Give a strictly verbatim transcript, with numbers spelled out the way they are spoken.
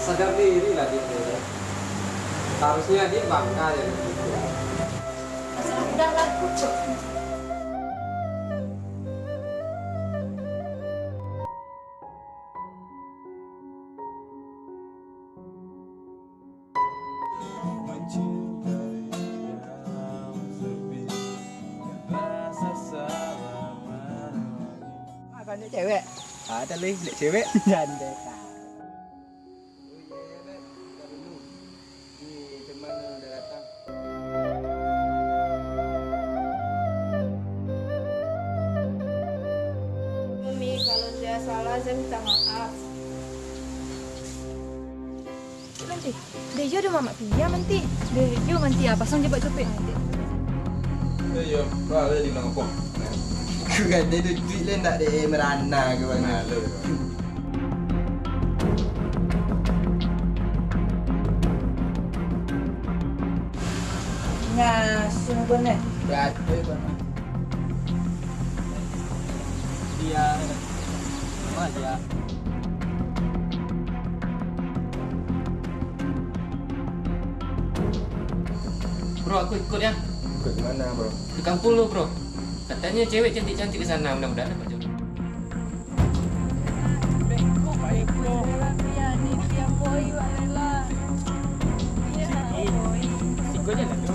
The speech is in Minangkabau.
Sadar diri lah dia tu. Harusnya dia bangga jadi gitu. Udah lah, kucuk. Ah, banyak cewek. Ada lagi, banyak cewek. Janda. Oh iya, iya, Beb. Bentar dulu. Ni, teman udah datang. Umi, kalau saya salah, saya minta maaf. Manti, dek iyo ado mamak Pia, Manti. Dek iyo, Manti, ah, pasang jebak copet, Manti. Iyo, iyo. Ba, ba, di bilang apo? Nah. Ku gadai tu duit le ndak dek merana ke bana. Nah, lo. Ngasuh ko neh. Berarti ko neh. Dia. Sama aja. Bro, aku ikut ya. Ikut ke mana, bro? Ke kampung lu, bro. Katanya cewek cantik-cantik di sana, mudah-mudahan dapat jodoh. Siko je lah tu.